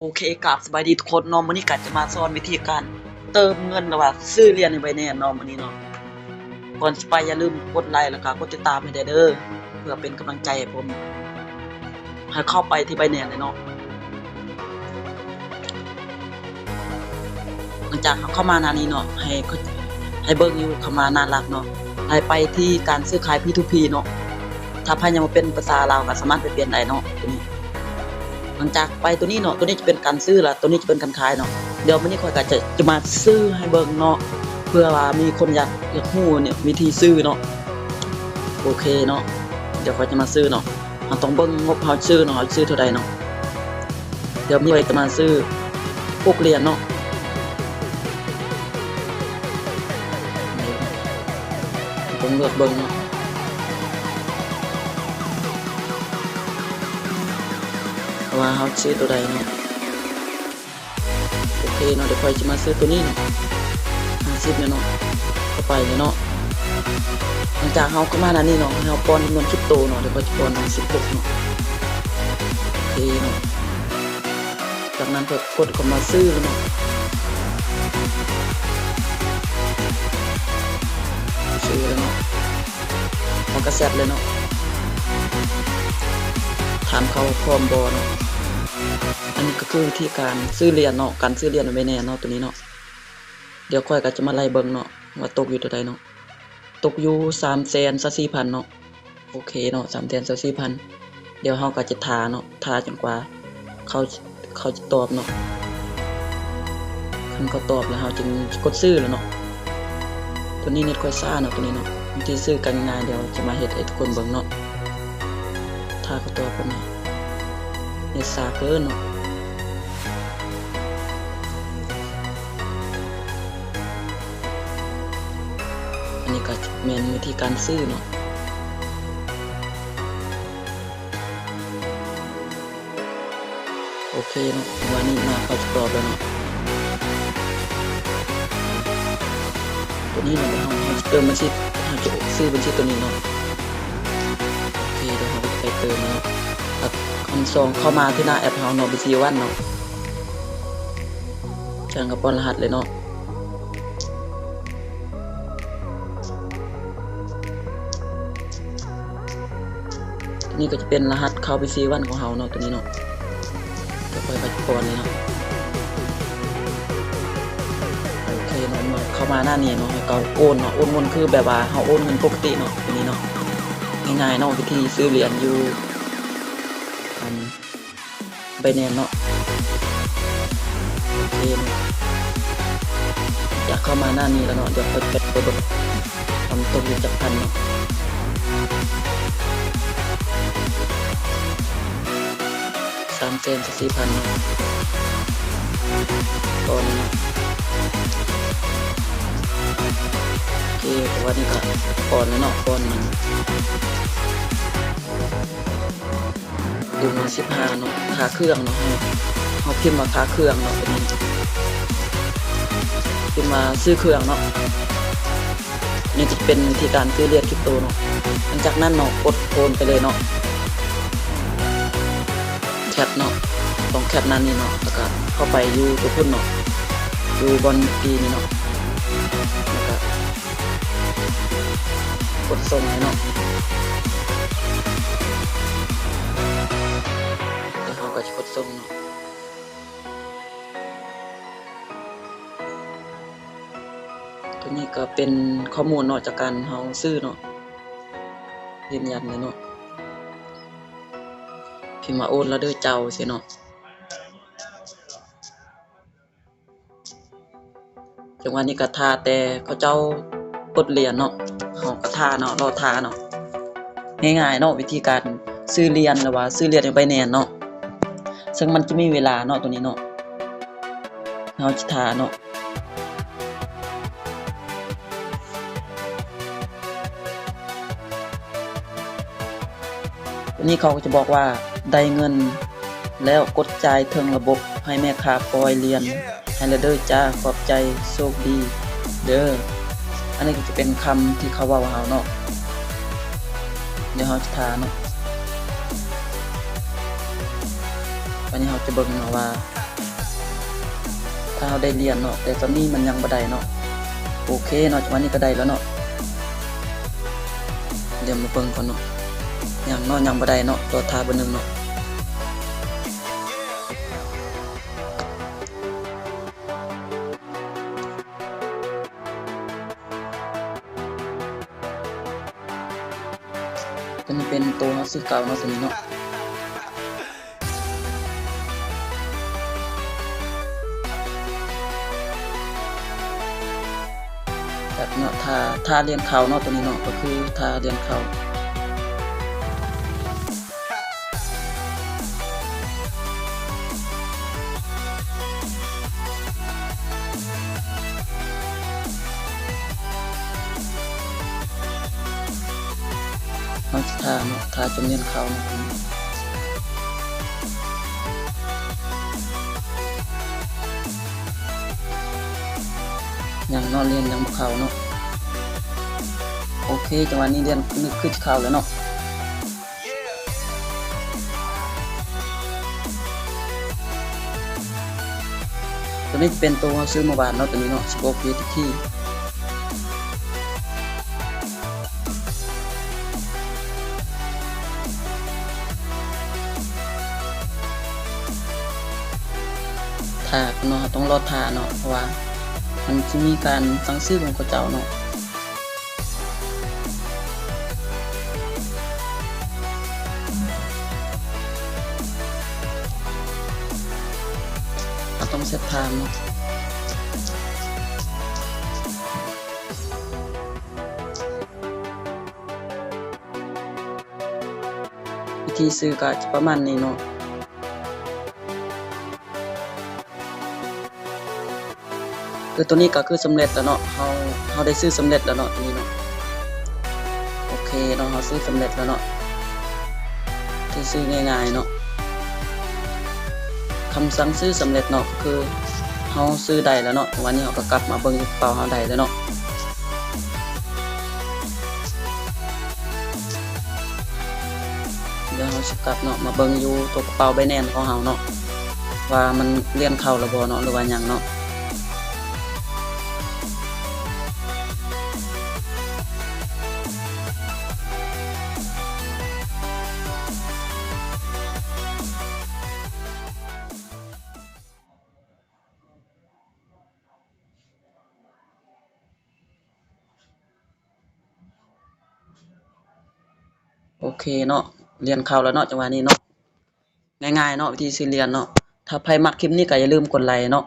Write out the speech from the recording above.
ໂອເຄ ກາບສະບາຍດີທຸກຄົນເນາະ, ມື້ນີ້ກະຈະມາສອນວິທີການເຕີມເງິນ ຫຼືວ່າຊື້ຫຼຽນໃນ Binance ເນາະ ມື້ນີ້ເນາະ. ກ່ອນຊິໄປຢ່າລືມກົດໄລ ແລ້ວກະກົດຕິດຕາມໃຫ້ແດ່ເດີ ເພື່ອເປັນກຳລັງໃຈໃຫ້ຜົມ ໃຫ້ເຂົ້າໄປທີ່ Binance ເລີຍເນາະ. ຫຼັງຈາກເຮົາເຂົ້າມາໜ້ານີ້ເນາະ ໃຫ້ ໃຫ້ເບິ່ງຢູ່ ເຂົ້າມາໜ້າຫຼັກເນາະ ໃຫ້ໄປທີ່ການຊື້ຂາຍ P two P ເນາະ. ຖ້າໃຜຍັງບໍ່ເປັນພາສາລາວກະສາມາດໄປປ່ຽນໄດ້ເນາະ ໂຕນີ້. ຫຼັງຈາກໄປໂຕນີ້ເນາະ ໂຕນີ້ຈະເປັນການຊື້ ລະໂຕນີ້ຈະເປັນການຂາຍເນາະ. ດຽວມື້ນີ້ຂ້ອຍກະຈະ ຈະມາຊື້ໃຫ້ເບິ່ງເນາະ ເພື່ອວ່າມີຄົນຢາກ ຢາກຮູ້ນີ້ ວິທີຊື້ເນາະ. ໂອເຄເນາະ ດຽວຂ້ອຍຈະມາຊື້ເນາະ. ເຮົາຕ້ອງເບິ່ງງົບເຮົາຊື້ເນາະ ເຮົາຊື້ເທົ່າໃດເນາະ. ດຽວມື້ນີ້ຂ້ອຍຈະມາຊື້ຫົກຫຼຽນເນາະ. ຕ້ອງເລືອກເບິ່ງເນາະ ວ່າເຮົາຊື້ໂຕໃດເນາະ. ໂອເຄເນາະ ດຽວຂ້ອຍຈະມາຊື້ໂຕນີ້ເນາະ ຫ້າສິບເນາະ ເຂົ້າໄປເລີຍເນາະ. ຫຼັງຈາກເຮົາເຂົ້າມາໜ້ານີ້ເນາະ ໃຫ້ເຮົາປ້ອນຈຳນວນຄຣິບໂຕເນາະ ດຽວຂ້ອຍຈະປ້ອນສິບຫົກເນາະ. ໂອເຄເນາະ ຈາກນັ້ນເຮົາກົດເຂົ້າມາຊື້ເນາະ ຊື້ແລ້ວເນາະ. ເຮົາກະແຊັດເລີຍເນາະ ຖາມເຂົາວ່າພ້ອມບໍ່ເນາະ. ອັນນີ້ກະຄືວິທີການຊື້ຫຼຽນເນາະ ການຊື້ຫຼຽນໃນ Binance ເນາະ ໂຕນີ້ເນາະ. ດຽວຂ້ອຍກະຈະມາໄລ່ເບິ່ງເນາະ ວ່າຕົກຢູ່ເທົ່າໃດເນາະ. ຕົກຢູ່ສາມແສນຊາວສີ່ພັນເນາະ. ໂອເຄເນາະ ສາມແສນຊາວສີ່ພັນ. ດຽວເຮົາກະຈະຖ້າເນາະ ຖ້າຈົນກວ່າເຂົາ ເຂົາຈະຕອບເນາະ. ຄັນເຂົາຕອບແລ້ວ ເຮົາຈຶ່ງກົດຊື້ແລ້ວເນາະ. ໂຕນີ້ເນັດຂ້ອຍຊ້າເນາະ ໂຕນີ້ເນາະ. ວິທີຊື້ກະງ່າຍໆ ດຽວຈະມາເຮັດໃຫ້ທຸກຄົນເບິ່ງເນາະ. ຖ້າເຂົາຕອບກ່ອນນະ ເນັດຊ້າເກີນເນາະ. ອັນນີ້ກະແມ່ນວິທີການຊື້ເນາະ. ໂອເຄເນາະ ວັນນີ້ມາເຂົ້າຈະຕອບແລ້ວເນາະ. ໂຕນີ້ເນາະ ເຮົາ ເຮົາຈະເຕີມບັນຊີ ເຮົາຈະຊື້ບັນຊີໂຕນີ້ເນາະ. ໂອເຄ ດຽວເຮົາກະຈະໄປເຕີມເນາະ. ອັນສອງ ເຂົ້າມາທີ່ໜ້າແອັບເຮົາເນາະ BC One ເນາະ. ຈາກນັ້ນກະປ້ອນລະຫັດເລີຍເນາະ. ໂຕນີ້ກະຈະເປັນລະຫັດເຂົ້າ BC One ຂອງເຮົາເນາະ ໂຕນີ້ເນາະ. ດຽວຂ້ອຍກະຈະປ້ອນເລີຍເນາະ. ໂອເຄເນາະ ເຂົ້າມາໜ້ານີ້ເນາະ ໃຫ້ເຮົາໂອນເນາະ ໂອນເງິນຄືແບບວ່າເຮົາໂອນເງິນປົກກະຕິເນາະ ໂຕນີ້ເນາະ. ງ່າຍໆເນາະ ວິທີຊື້ຫຼຽນຢູ່ ອັນ Binance ເນາະ. ໂອເຄເນາະ ຈາກເຂົ້າມາໜ້ານີ້ແລ້ວເນາະ ດຽວຂ້ອຍຈະໄປເບິ່ງວ່າມັນຕົກຢູ່ຈັກພັນເນາະ. ສາມແສນຊາວສີ່ພັນເນາະ ຕອນນີ້ເນາະ. ໂອເຄ ເພາະວ່ານີ້ກະຕອນແລ້ວເນາະ ຕອນໜຶ່ງ ຢູ່ມາສິບຫ້າເນາະ. ຄ່າເຄື່ອງເນາະ ເຮົາ ເຮົາພິມວ່າຄ່າເຄື່ອງເນາະ ໂຕນີ້ ພິມວ່າຊື້ເຄື່ອງເນາະ. ນີ້ຈະເປັນວິທີການຊື້ຫຼຽນຄຣິບໂຕເນາະ. ຫຼັງຈາກນັ້ນເນາະ ກົດໂອນໄປເລີຍເນາະ. ແຄັບເນາະ ຕ້ອງແຄັບໜ້ານີ້ເນາະ ແລ້ວກະເຂົ້າໄປຢູ່ໂຕພຸ້ນເນາະ ຢູ່ບ່ອນທີ່ນີ້ເນາະ ແລ້ວກະ ກົດສົ່ງໃຫ້ເນາະ. ແລ້ວເຮົາກະຈະກົດສົ່ງເນາະ. ໂຕນີ້ກະເປັນຂໍ້ມູນເນາະ ຈາກການເຮົາຊື້ເນາະ ຢືນຢັນເລີຍເນາະ. ພິມວ່າໂອນແລ້ວເດີເຈົ້າ ຊີ້ເນາະ. ຈັງຫວະນີ້ກະຖ້າແຕ່ເຂົາເຈົ້າກົດຫຼຽນເນາະ ເຮົາກະຖ້າເນາະ ລໍຖ້າເນາະ. ງ່າຍໆເນາະ ວິທີການຊື້ຫຼຽນ ຫຼືວ່າຊື້ຫຼຽນຢູ່ Binance ເນາະ. ເຊິ່ງມັນຈະມີເວລາເນາະ ໂຕນີ້ເນາະ ເຮົາຈະຖ້າເນາະ. ໂຕນີ້ເຂົາກະຈະບອກວ່າ ໄດ້ເງິນແລ້ວ ກົດຈ່າຍເທິງລະບົບ ໃຫ້ແມ່ຄ້າປ່ອຍຫຼຽນໃຫ້ແລ້ວເດີຈ້າ ຂອບໃຈ ໂຊກດີເດີ. ອັນນີ້ກະຈະເປັນຄຳທີ່ເຂົາເວົ້າໃຫ້ເຮົາເນາະ. ດຽວເຮົາຈະຖ້າເນາະ. ອັນນີ້ເຮົາຈະເບິ່ງເນາະວ່າ ຖ້າເຮົາໄດ້ຫຼຽນເນາະ ແຕ່ຕອນນີ້ມັນຍັງບໍ່ໄດ້ເນາະ. ໂອເຄເນາະ ຈັງຫວະນີ້ກໍໄດ້ແລ້ວເນາະ. ດຽວມາເບິ່ງກ່ອນເນາະ. ຍັງເນາະ ຍັງບໍ່ໄດ້ເນາະ ລໍຖ້າເບິ່ງໜຶ່ງເນາະ. ຕົວນີ້ເປັນໂຕເຮົາຊື້ເກົ່າເນາະ ຕົວນີ້ເນາະ. ແບບເນາະ ຖ້າ ຖ້າຫຼຽນເຂົ້າເນາະ ຕົວນີ້ເນາະ ກໍຄືຖ້າຫຼຽນເຂົ້າ. ເຮົາຊິຖ້າເນາະ ຖ້າຈົນຫຼຽນເຂົ້າເນາະ. ຍັງເນາະ ຫຼຽນຍັງບໍ່ເຂົ້າເນາະ. ໂອເຄ ຈັງຫວະນີ້ຫຼຽນຄືຊິເຂົ້າແລ້ວເນາະ. ຕົວນີ້ເປັນໂຕເຮົາຊື້ເມື່ອວານເນາະ ຕົວນີ້ເນາະ ສິບຫົກຢູເອັສດີທີ. ຖ້າເນາະ ເຮົາຕ້ອງລໍຖ້າເນາະ ເພາະວ່າມັນຊິມີການສັ່ງຊື້ຂອງເຂົາເຈົ້າເນາະ. ເຮົາຕ້ອງເຊັດທາມເນາະ. ວິທີຊື້ກໍຈະປະມານນີ້ເນາະ. ຄືຕົວນີ້ກໍຄືສຳເລັດແລ້ວເນາະ ເຮົາ ເຮົາໄດ້ຊື້ສຳເລັດແລ້ວເນາະ ຕົວນີ້ເນາະ. ໂອເຄເນາະ ເຮົາຊື້ສຳເລັດແລ້ວເນາະ ທີ່ຊື້ງ່າຍໆເນາະ. ຄຳສັ່ງຊື້ສຳເລັດເນາະ ກໍຄືເຮົາຊື້ໄດ້ແລ້ວເນາະ. ວັນນີ້ເຮົາກໍກັບມາເບິ່ງຢູ່ກະເປົາເຮົາໄດ້ແລ້ວເນາະ. ດຽວເຮົາຊິກັບເນາະ ມາເບິ່ງຢູ່ຕົວກະເປົາໄບແນນຂອງເຮົາເນາະ ວ່າມັນຫຼຽນເຂົ້າແລ້ວບໍ່ເນາະ ຫຼືວ່າຍັງເນາະ. ໂອເຄເນາະ ຫຼຽນເຂົ້າແລ້ວເນາະ ຈັງຫວະນີ້ເນາະ. ງ່າຍໆເນາະ ວິທີຊື້ຫຼຽນເນາະ. ຖ້າໃຜມັກຄລິບນີ້ກໍຢ່າລືມກົດໄລເນາະ